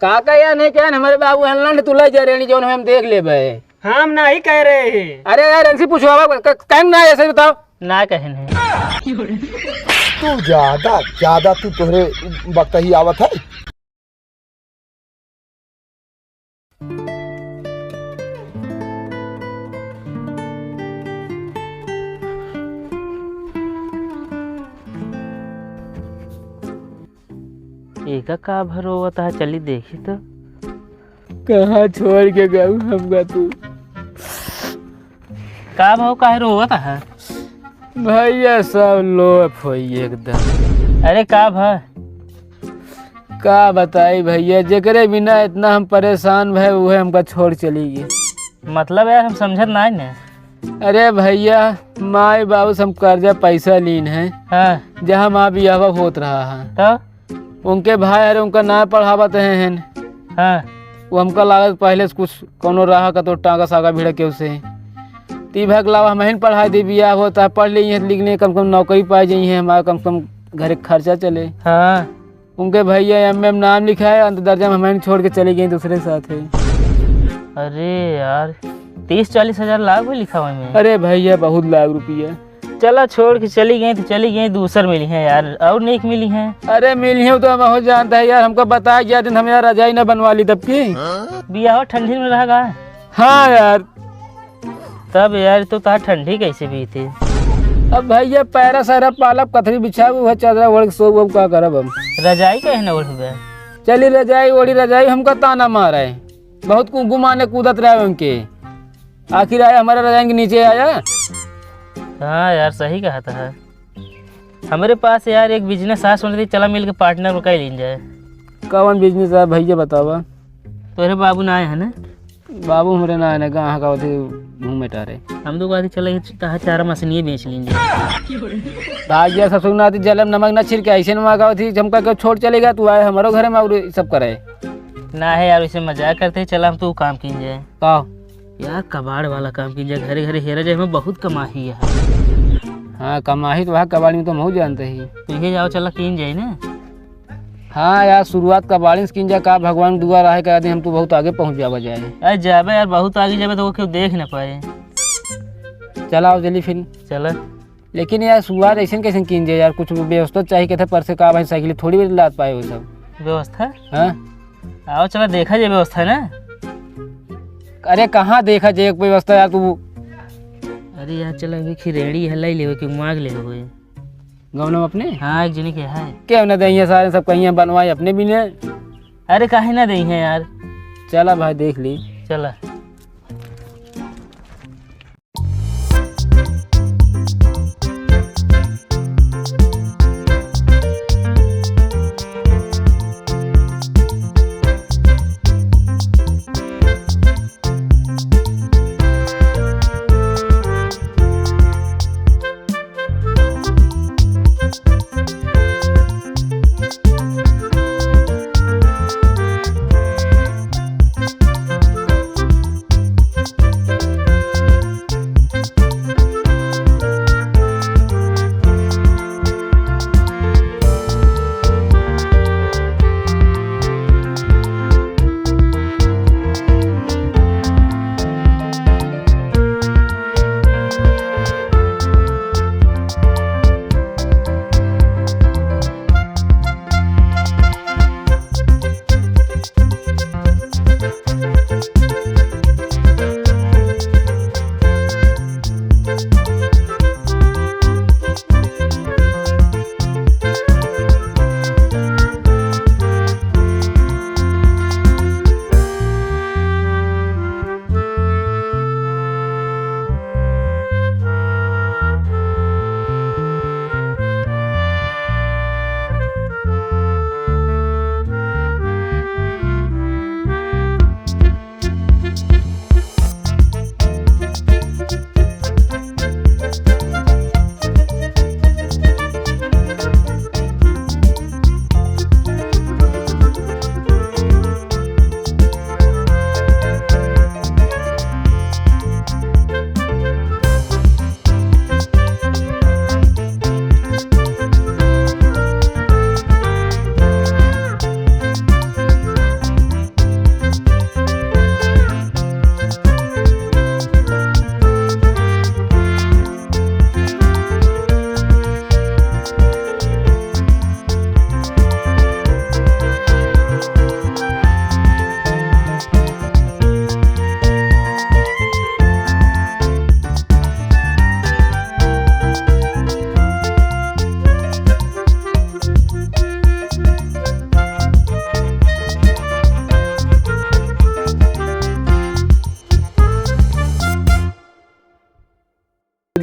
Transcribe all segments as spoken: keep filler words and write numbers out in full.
का का यार नहीं कहन, हमरे बाबू हलन, तू ले जा रेनी जौन हम देख लेबे। हम नाही कह रहे हैं। अरे यार, इनसे पूछो, अब क-, कहन ना ऐसे बताओ। ना कहन है। तू ज्यादा, ज्यादा तू तोहरे बकही आवत है। एका का भरोवत है, चली देखी तो। कहाँ छोड़ के गऊ हमका तू? का भाव, काहे रोवत है? भैया, सब लोप होई एकदम। अरे, का भा? का बताई भैया, जेकरे बिना इतना हम परेशान भए, उहे हमका छोड़ चली गई। मतलब यार, हम समझत नाई ने। अरे भैया, माई बाबू से हम कर्जा पैसा लीन है। हाँ। जहाँ माँ बियाहवा होत रहा है। तो? उनके भाई हरे उनका ना पढ़ावत हैं, हैं। हाँ। वो हमका लागत पहले से कुछ कौनो रहा का तो टांगा सागा भिड़ा के उसे। ती भाई के अलावा हम ही पढ़ाई दे, बियाह होता है, पढ़ ली है, लिख ली, कम से कम नौकरी पाई जाई है, हमारा कम से कम घर के खर्चा चले। हाँ। उनके भैया एम ए में नाम लिखा है, अंत दर्जा में हमें छोड़ के चली गई दूसरे के साथ है। अरे यार, तीस चालीस हजार लाख भी लिखा हुआ में। अरे भैया, बहुत लाख रुपया। चला, छोड़ के चली गई तो चली गई, दूसर मिली है यार, और नीक मिली है। अरे मिली है तो हम हो जानता है यार, हमको बता गया दिन हम यार रजाई ना बनवा ली तब की। बियाह ठंडी में रह गए। हाँ यार। तब यार, तो तार ठंडी कैसे बीती? अब भैया, पैरा सैरा पालब, कथरी बिछाबू है, चादरा ओढ़ के सोबू, अब का करब हम? रजाई काहे न ओढ़बे? चली रजाई ओढ़ी, रजाई हमका ताना मारे, बहुत कु-, गुमाने कूदत रहे उनके। आखिर आया हमारे रजाई के नीचे आया। हाँ यार, सही कहा था। हमरे पास यार एक business है, सोच रही चला मिल के partner में कर लीन जाए। कौन business है भैया, बतावा। तोरे बाबू ना आए हैं ना? बाबू हमरे ना आए ना, कहाँ का होते घूमे टारे। हम तो कहते चला ये चा-, चारा मशीनिये बेच लीन जाए। भाई ये ससुर नाती जलम नमक ना छिड़के, ऐसे नमा का होती, हमका क्यों छोड़ चलेगा, तू आए हमारो घर में और सब करे। ना है यार, वैसे मजाक करते, चला हम तो काम कीन जाए। का? यार, कबाड़ वाला काम कीन जाए, घरे घरे हेरा जाए, हमें बहुत कमाही है। हाँ, कमाही तो वहाँ कबाड़ी में तो हम जानते ही। तो ये जाओ, चला कीन जाए ना। हाँ यार, शुरुआत कबाड़ी से कीन जाए, का भगवान दुआ रहे, कह दे हम तो बहुत आगे पहुँच जावा जाए। अरे जाबे यार, बहुत आगे जाबे तो वो क्यों देख ना पाए। चला आओ जल्दी फिर। चला। लेकिन यार, शुरुआत ऐसे कैसे कीन जाए यार, कुछ व्यवस्था चाहिए, कहते पर से का भाई साइकिल थोड़ी भी लाद पाए वो सब। व्यवस्था? हाँ। आओ चला देखा जाए व्यवस्था ना। अरे कहाँ देखा जाए एक व्यवस्था यार तू। अरे यार चला, अभी खिरेड़ी है, लाई लेवे के मांग ले हुए। गौनम अपने? हाँ, एक जने के है। क्यों ना दे, सारे सब कहीं बनवाए अपने भी ने। अरे काहे ना दे हैं यार। चला भाई देख ली। चला।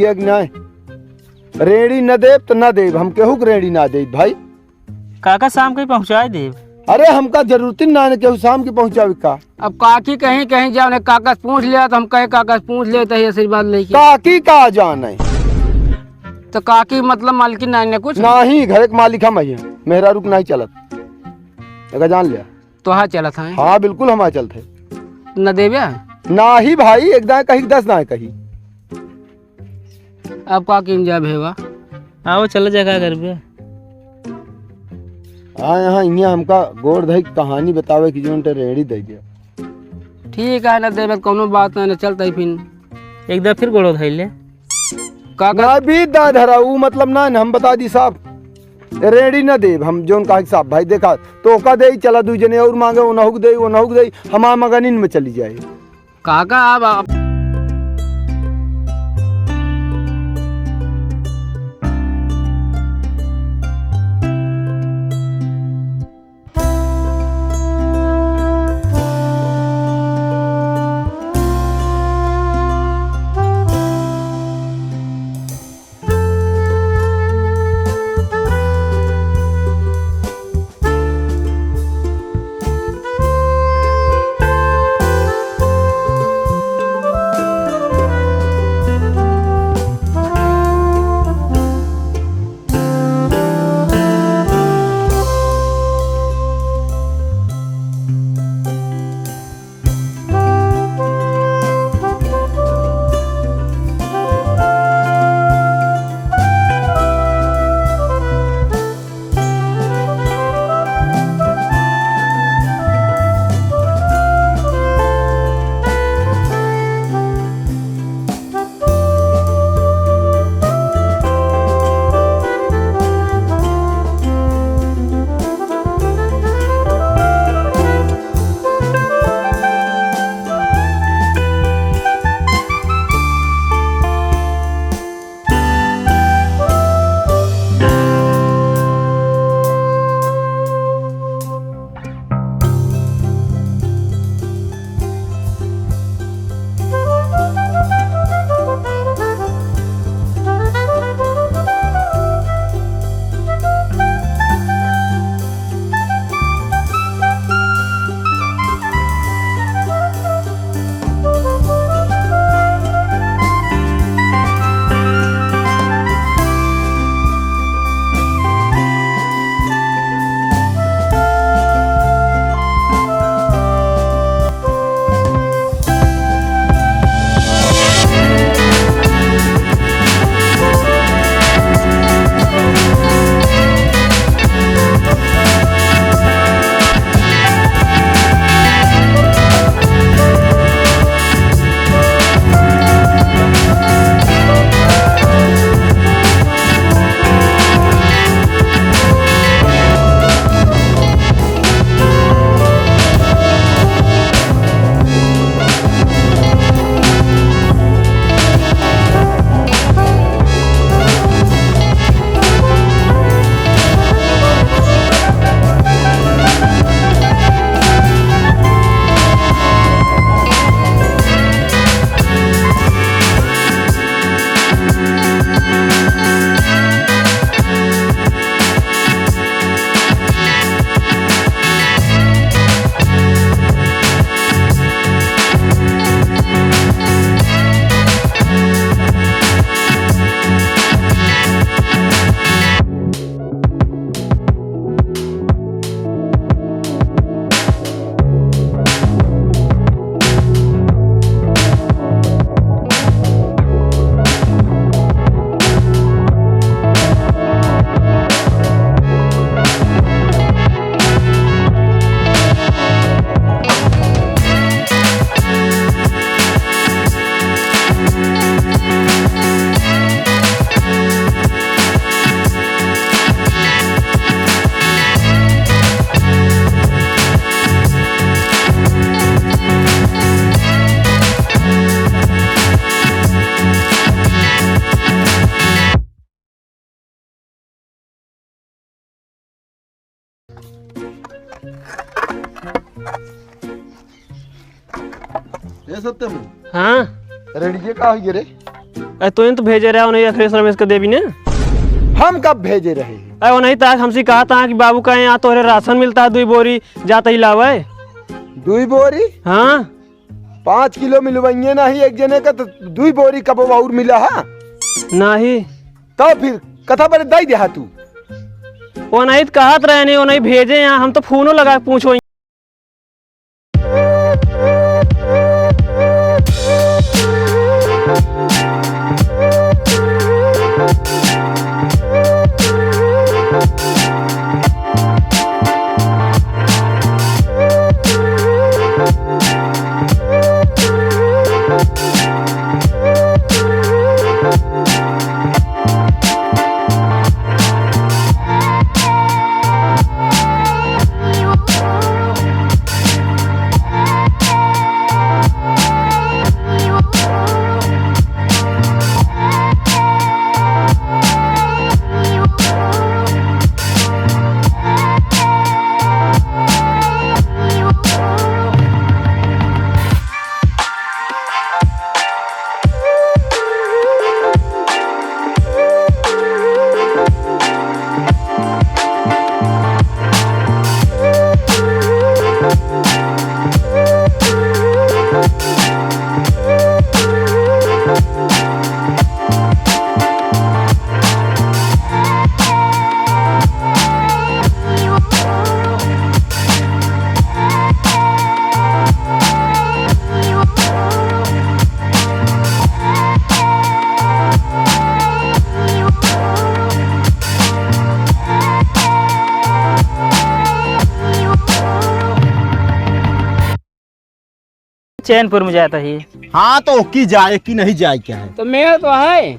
ये कि नाहीं? रेड़ी न देब त न देब, हम केहू के रेड़ी ना देब भाई। काका, शाम के पहुँचाए देब। अरे, हमका जरूरत ही ना है केहू शाम के पहुँचावे का। अब काकी कहीं, कहीं जाओ ने, काका से पूछ लिया तो हम कहे, काका से पूछ ले तो ये सही बात नहीं की। काकी का जाने? तो काकी मतलब मालकिन ना ने कुछ? नाहीं, घर के मालिक हम ही हैं, मेहरारू के नाहीं चलत। एका जान लिया। तोहार चलत है? हाँ, बिल्कुल हमार चलत है। न देबे? नाहीं भाई, एक दाएँ कही, दस दाएँ कही। अब का किन जा भेवा? आओ, चल जा, का करबे? हाँ, यहाँ, यहाँ हमका गोड़ धई के कहानी बतावे कि जोन ते रेड़ी दे दिया। ठीक है, न देबे त कौनो बात ना, न चलत ही फिन। एक दाएँ फिर गोड़ो धई ले। का कर- ना भी दा धरा, ऊ मतलब ना, हम बता दी साहब, रेड़ी ना देब हम, जोन कहा कि साहब भाई देखा, तोका देई, चला दुइ जने और माँगे, ओनहु के देई, ओनहु के देई, हमार मगनिन में चली जाए। काका, अब आप ए सत्यम। हाँ? रेड़िये का होइगे रे? अरे तोहिन तो भेजे रहे, उन्हें अखिलेश रमेश के देवी ने। हम कब भेजे रहे? अरे वो नहीं था, हमसे कहा था कि बाबू का यहाँ तोहरे राशन मिलता है, दुई बोरी जाता ही लावे। दुई बोरी? हाँ। पाँच किलो मिलवाइए नहीं एक जने का, तो दुई बोरी कब और मिला है? नहीं। तो फिर कथा पर दई देहा तू? वो नहीं तो कहत रहे नहीं, वो नहीं भेजे यहाँ, हम तो फोनो लगा के पूछो। चैनपुर में जाता ही। हाँ, तो ओकी जाए कि नहीं जाए, क्या है? तो मेरा तो है।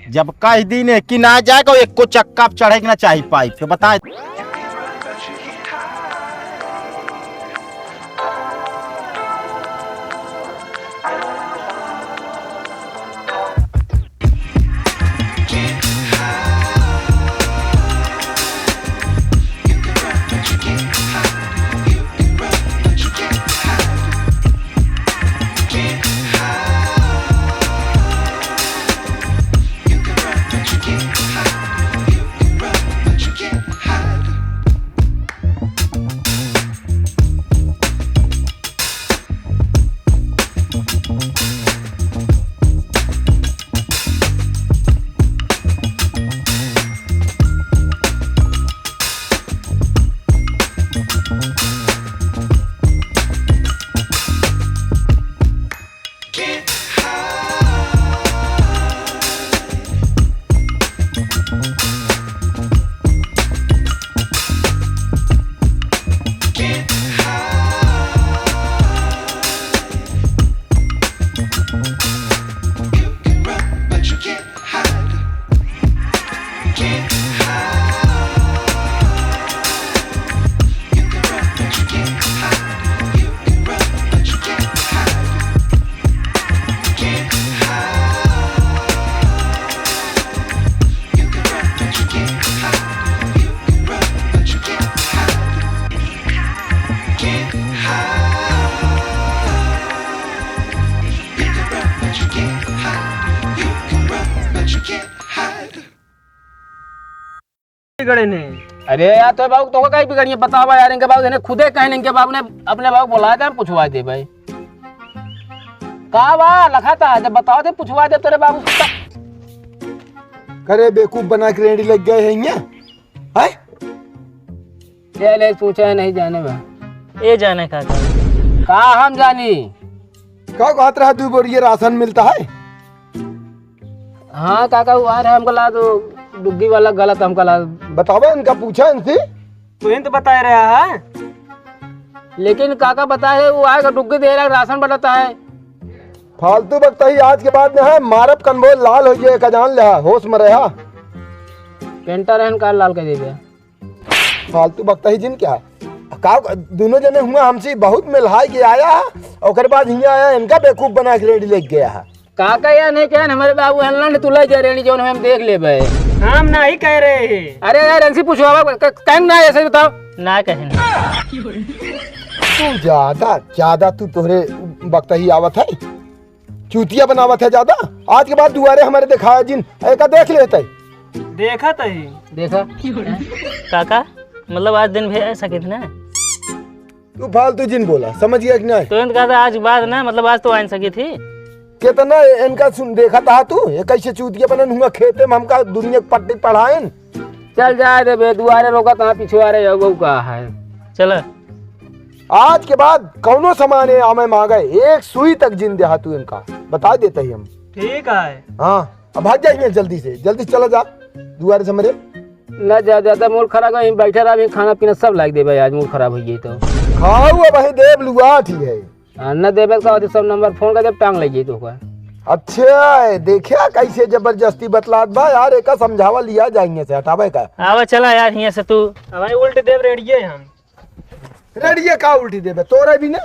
जब कह दी ने कि ना जाए, तो एको चक्का पे चढ़े के ना चाही पाइप के, बताए। गड़े ने। अरे यार, तोरे बाबू तोका काहे बिगड़िया? बतावा यार, इनके बाबू ने खुदे कहने, इनके बाबू ने अपने बाबू बुलाए थे, हम पुछवा दे भाई। का बा, लखा था, जब बतावा दे, पुछवा दे तोरे बाबू से। करे बेवकूफ बना के रेडी लग गए हैं यहाँ, हैं? ले, ले, पूछा है, नहीं जाने बा। ए जाने काका। का हम जानी? का कहत रहा, दुई बोरिया राशन मिलता है? हाँ काका, वो आ रहा, हमका ला दो, डुग्गी वाला गलत हमका ला। बतावा, इनका पूछा इनसे। तू ही तो बताए रहा है। लेकिन काका बताए, वो आएगा, डुग्गी दे रहा, राशन बटाता है। फालतू बकता ही, आज के बाद में है, मारब कनबो लाल हो जाए, का जान ले, होश में रहा। पेंटा रहन का लाल कर दे दिया। फालतू बकता ही जिन क्या? का दोनों जने हुआ हमसे बहुत मिलहाई के आया है, ओकर बाद हियाँ आया, इनका बेवकूफ बना के रेडी लेके गया है। काका या नहीं क्या, हमारे बाबू हल्ला ने तुला जा रेडी, जौन हम देख लेबे। हम नहीं कह रहे हैं। अरे यार, इनसे पूछवावा, क-, क-, कहन ना ऐसे बताओ। ना कहन। तू ज्यादा, ज्यादा तू तोहरे बकता ही आवत है। चूतिया बनावत है ज्यादा। आज के बाद दुआरे हमरे देखाया जिन, एका देख लेते। देखा तही। देखा। काका, मतलब आज दिन भेज सकित ना? तू फालतू जिन बोला, समझ गया कि नहीं? तो इनका तो आज बाद ना, मतलब आज तो आइन सकित ही। कितना इनका सुन, देखा था तू, ये कैसे चूतिया बनन हुआ खेते में, हमका दुनिया के पट्टी पढ़ाएन। चल जाए दे बे, दुआरे रोका तहाँ पिछुआरे जाओ, वो का है। चला। आज के बाद कौनो सामान ये आमे मांगे, एक सुई तक जिन देहा तू इनका, बता देते ही हम। ठीक है। हाँ, अब भाग जाइए जल्दी से, जल्दी से चला जा दुआरे से हमरे। ना जा, ज्यादा मूड खराब है, यहीं बैठा रहा, यहीं खाना पीना सब लाग देबे आज, मूड खराब हो जाई तो। खाऊ अब वही देव लुआ ठीक है। हाँ, न देबे का होते सब नंबर फोन कर देब, टांग ले जाई तो ओकर। अच्छा, देखा कैसे जबरदस्ती बतलात बा यार, एका समझावा लिया जाइए से हटावे का। आवा चला यार हियां से तू। हमारे उल्ट देव रेडिये हम। रेडिये का उल्टी देबे, तोरे भी ना।